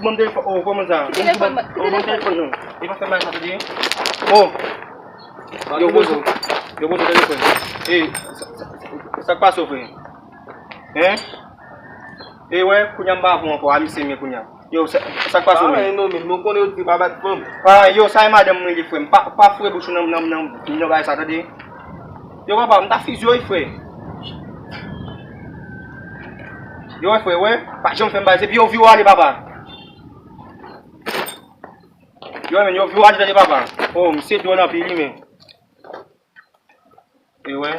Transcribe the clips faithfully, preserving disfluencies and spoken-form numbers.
Ban m telefòn, oh, kòman sa? Ki telefòn? Ki telefòn? Ban m telefòn, non. E pa fè bagay sa, tande. Oh. Yo poze, yo poze telefòn. E, sa, sa, sa, sa k pase w, frè? Hein? E wè, kounye a m pa avè w ankò, a misye men kounye a. Yo, sa, sa k pase w, men? Pa anyen non, men nou konnen yo di pa bat fanm. Pa, yo, sa e madanm mwen li, frè m. Pa, pa foure bouch ou nan, nan, nan, nan bagay sa, tande? Yo, papa, m ta fizye w, frè. Yo, wè, frè, wè. Pa janm fè m bagay, epi yo vi w ale, papa. Yo, men, yo, yo, aji tande papa. Oh, misye dwòl anpil, wi, men. E wè,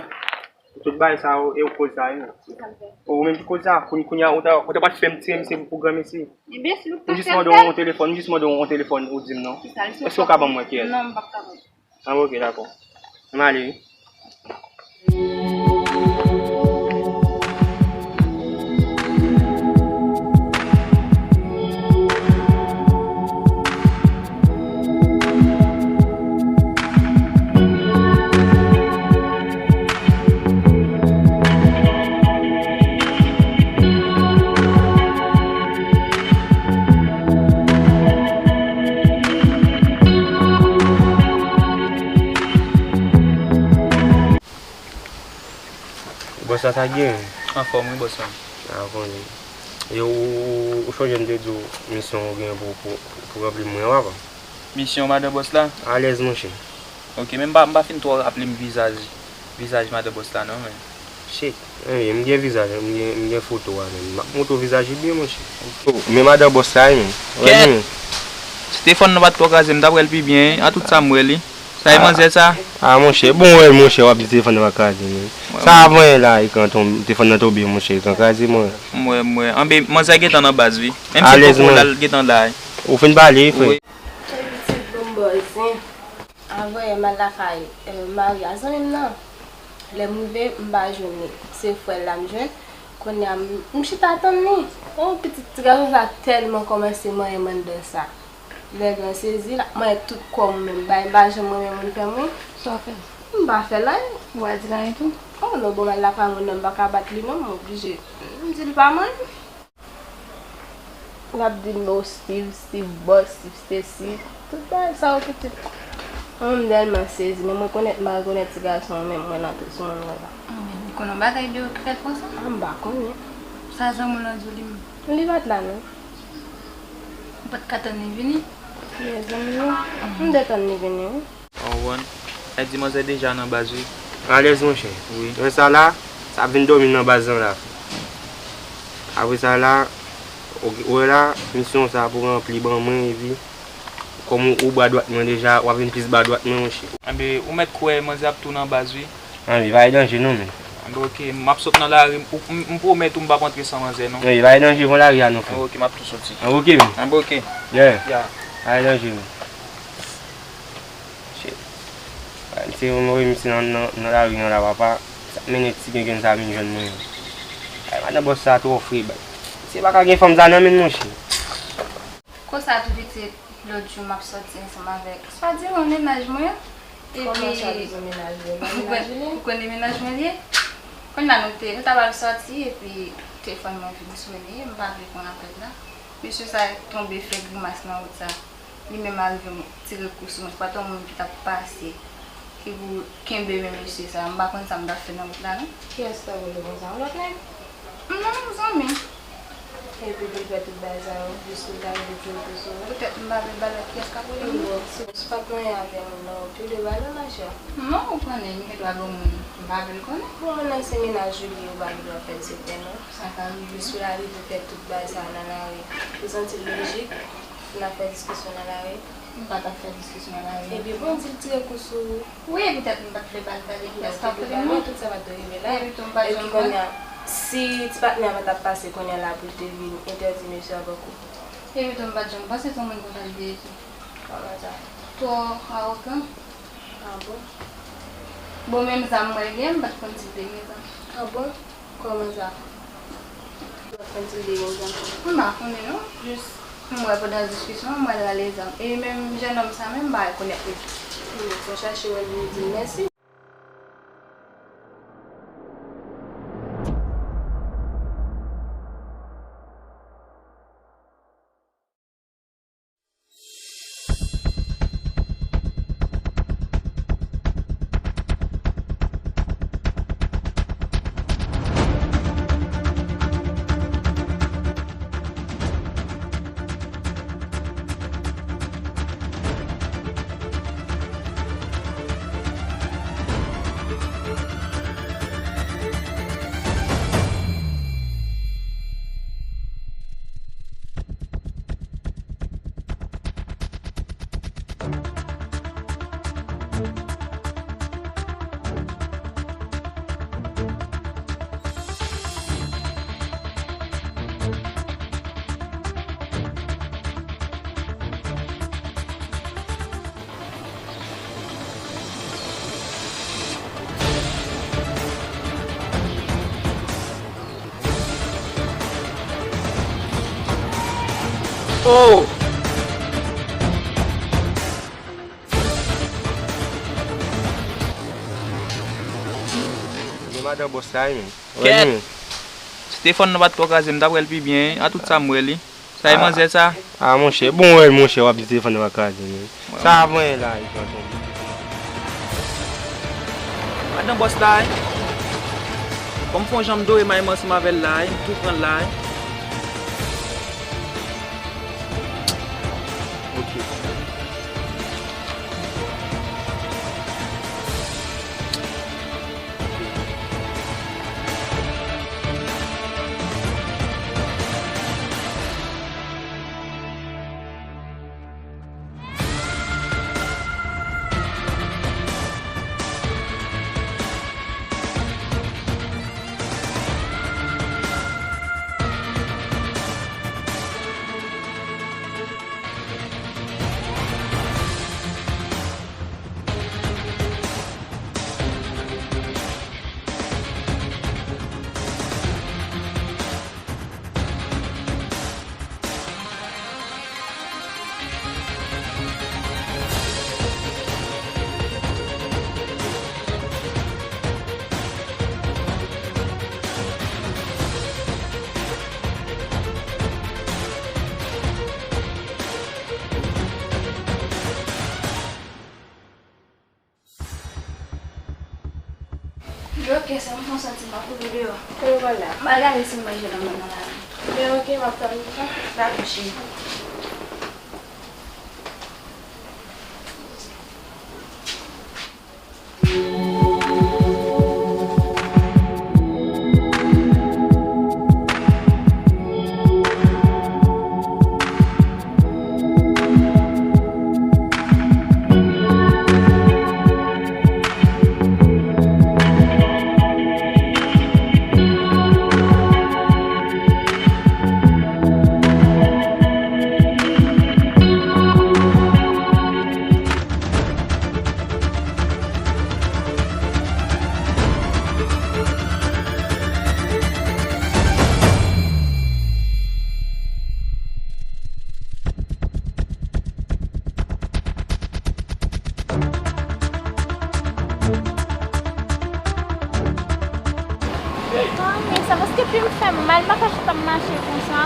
tout bagay sa yo, e w koz sa, wi, men. Ki sa l fè? Oh, ou menm ki koz sa, kounye, kounye a, ou ta, ou ta pa t fè m tire misye pou, pou granmesi. Ebyen, si nou pa fè l. M jis mande w yon telefòn, m jis mande w yon telefòn, ou di m non. Ki sa l fè? Èske w ka ban mwen kiyès? Non, m p ap kapab. Ah, ok, dakò. M ale, wi. Bòs la, sa gen? Anfòm wi, bòs la. A, konnen. E ou, ou, ou sonje m te di w misyon ou gen pou, pou, pou ranpli mwen, papa? Misyon madan bòs la? Alèz, monchè. Ok, men m pa, m pa fin twò raple m vizaj, vizaj madan bòs la, non, men. Shit. Anyen, m gen vizaj, m gen, m gen foto a, men. M ap montre w vizaj li byen, monchè. Oh, men madan bòs la, wi, men. Kèt! Stefan nan pa t twò kraze, m ta pral pi byen, a tout sa m wè li. Sa e manzè sa? Ah, monchè, bon, wè, monchè, w ap di telefòn nan pa kraze, men. Sa avan la, ekran tonbe, telefòn nan tonbe, monchè, ekran kraze, mwen. M wè, m wè. Anben, manzè gentan nan baz, wi. Menm si poko la, l gentan la, wi. Ou fin pale, frè? Wi. Pitit bon bòzen. Avan yè, m al lakay, eh, mari a zanmi m nan. Lè m rive, m pa jwenn li. Se frè l la m jwenn. Kounye a, m, m chita tann li. Oh, pitit ti gason sa tèlman kòmanse manyen m anndan sa. Lè gran sezi, l ap manyen tout kò m menm. Bay, m pa janm renmen moun fè m ri. Sa w fè? M pa fè l anyen. Ou pa di l anyen tou? Oh non, bon, m al lakay moun nan, m pa ka bat li non, m oblije. M di l pa manyen. L ap di m, oh, Steve, Steve boss, Steve Stacy, tout bagay sa yo pitit. Mwen, m tèlman sezi, men mwen konèt, m pa rekonèt ti gason an, men mwen nan tout sou moun mwen la. Anben, li konn yon bagay de ou trèt konsa? Ah, m pa konnen. Sa zanmi w lan di w li menm? Li pa t la, non. Ou pa t ka tann li vini? Mezanmi, non. M te tann li vini, wi. Ou konprann? Sa di manzè deja nan baz, wi. Alèz, monchè. Wi. Lè sa la, sa ap vin dòmi nan baz lan la. Apre sa la, ou, ou wè la, misyon sa pou ranpli ban mwen, epi kòm ou, ou bra dwat mwen deja, w ap vin plis bra dwat mwen, monchè. Anben, ou mèt kwè manzè ap tou nan baz, wi. Anben, pa gen danje non, men. Anben, ok, m ap sot nan lari, m, m, m pwomèt ou m p ap antre san manzè, non. Anben, pa gen danje, pran lari a non, frè. Anben, ok, m ap tou soti. Anben, ok, men. Anben, ok. Yeah. Yeah. Pa gen danje, men. Shit. Ay, misye, mwen wè misye nan, nan, nan lari an la, papa. Sa mennen ti gengenn sa vin jwenn mwen. Ay, madan bòs sa twò fre, bay. Misye pa ka gen fanm sa nan men l, monchè. Konsa tou pitit, lòt jou m ap sòti ansanm avèk swadizan mennaj mwen. Epi, kòman swadizan mennaj ou? E pa mennaj ou li ye? Ou konn li mennaj mwen li ye? Kounye a nou te, nou ta pral sòti, epi telefòn mwen vin sone, m pa vle konn apèl la. Mesye sa tonbe fè grimas nan wout sa. Li menm arive tire kou sou mwen, se pa t yon moun ki t ap pase, ki pou kenbe men mesye sa. M pa konn sa m t ap fè nan wout la, non. Kiyès sa w rele konsa? Yon lòt nèg? Non, yon zanmi. Epi pou l fè tout bagay sa yo, jis pou l ta rive tire kou sou mwen? Poutèt m pa vle l ba lòt kiyès k ap rele mwen. Bon, si, si w pa t manyen avè moun nan, ou tou de ba l, machè? Non, ou konnen, m gen dwa ban moun m pa vle l konnen. Bon, moun nan se mennaj ou li ye, ou pa gen dwa fè l sekrè, non. Sa ka rive. Jis pou l arive fè tout bagay sa nan lari. Ou santi l lojik? N ap fè diskisyon nan lari. M pa t ap fè diskisyon nan lari. Epi bon, di l tire kou sou ou. Wi, poutèt m pa t vle ba l tande kiyès k ap rele mwen. Tout sa pa t dwe rive la. Epi tou m pa janm panse. Epi kounye a, si ti patnè a pa t ap pase kounye a la pou l te vin entèdi mesye avèk ou. Epi tou m pa t janm panse se yon moun konsa l te ye tou. Kòman sa? Twò awogan. Ah bon? Bon, menm zam mwen l gen, m pa t konn si l te gen zam. Ah bon? Kòman sa? Ou pa t konn si l te gen zam? M pa konnen non. Jis m wè pandan diskisyon an, m wè l rale zam. E menm jennonm sa menm, m pa rekonèt li. Hmm, fò chache wè l pou di l mèsi. Oh! Gen madan bòs la, wi, men. Kèt! Wi, men. Si telefòn nan pa t twò kraze, m t ap wè l pi byen, wi. An tout sa, m wè li. Sa e manzè sa? Ah, monchè, bon, wè, monchè, w ap di telefòn nan pa kraze, men. Sa avan la, e tonton. Madan bòs la, wi. Kòm fè yon jan m dore may mwen ansanm avè l la, wi. M tou pran l la, wi. Ok. Jokè, sa m fè yon santi m ap kouri deyò. Kote w pral la? M al gade si m manje nan men nan la. Men ok, m ap tann ou. Dakò, cheri. Ah, men sa, paske pye m fè m mal, m pa ka chita m mache konsa.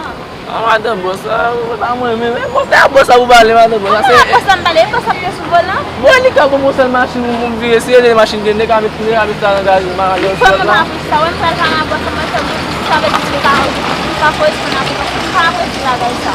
Ah, madan bòs la, se pa mwen menm. E konsa bòs la pou pale, madan bòs la. Konsa bòs la m pale, e bòs la m te sou volan. Bon, li ka gon yon sèl machin pou m vire, si e de machin gen, m te ka met, m te ka met sa nan gaz, madan bòs la. Fò m ap sa, wè m pral pale a bòs la, mwen fè m sa vle di li pa, li pa koresponn avèk mwen, m pa apresye bagay sa.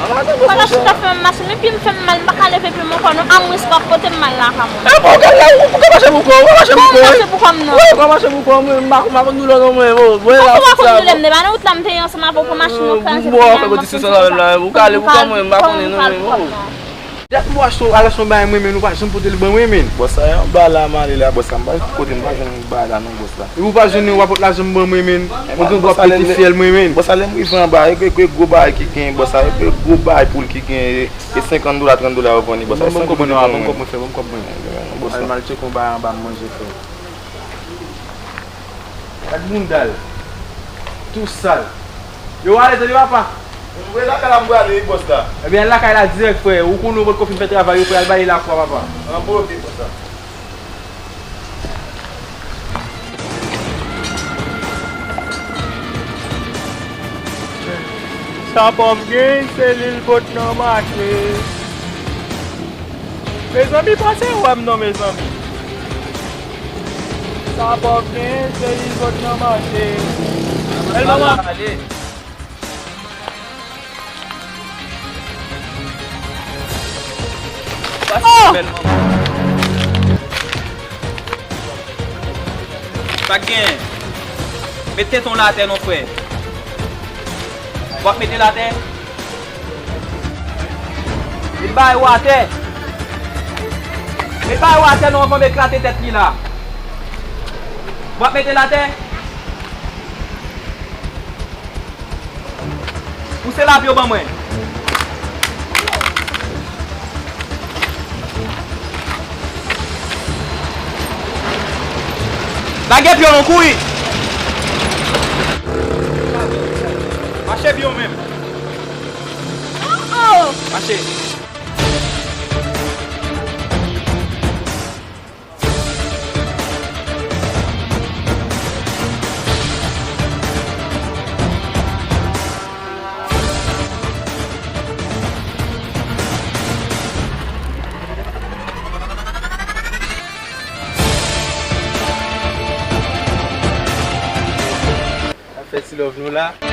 Madan bòs la, chita fè m machin, men pye m fè m mal, m pa ka leve pye m ankò non. A mwens w ap pote m mal lakay mwen. E bon, gade la, ou ka mache pou kò w, ou ka mache pou kò w. Ou ka mache pou kò m non. Wi, ou ka mache pou kò w, mwen, m pa, m pa konn doulè non, mwen, bon, bon, la, ou pa konn doulè m, de ba nan wout la, m te ye ansanm avè w pou machin nan kraze. Bon, fè yon ti sou sa la, ou ka ale pou kò mwen, m pa konnen non, mwen, bon. Dèt mwen achte w, al achte yon bagay mwen, men ou pa janm pote l ban mwen, men. Bòs la, e anba la m ale la, bòs la, m pa kote, m pa jwenn bagay la non, bòs la. Epi w pa jwenn li, w pa pot lajan m ban mwen, men. Mwen gen gwo apeti fyèl mwen, men. Bòs la, lè m rive anba, e, e, e gwo bagay ki gen, bòs la, e gwo bagay poul ki gen, e, e senkant dola, trant dola yo vann li, bòs la, e san goud li ban mwen. Ban m kòb mwen, frè, ban m kòb mwen. Bòs la. Al mal tcheke yon bagay anba m manje, frè. Gad bounda l. Tou sal. Yo ale, tande papa. Mwen lakay la, m prale, wi, bòs la. Ebyen, al lakay la dirèk, frè. Ou konnen ou potko fin fè travay ou, frè, al ba li lafwa, papa. An bon, ok, bòs la. Sa pòv gen, se li l pot nan mache. Mezanmi, pase wè m non, mezanmi. Sa pòv gen, se li l pot nan mache. Bèl manman. Ale. Pase bèl manman. Sa k gen? Met tenten w la atè non, frè. W ap mete l atè? Met bagay ou atè. Met bagay ou atè non, anvan m eklate tèt li la. W ap mete l atè? Pouse lavi w ban mwen. Lage pye w non, kouri. Mache byen w menm. Mache! N ap fè ti love nou la.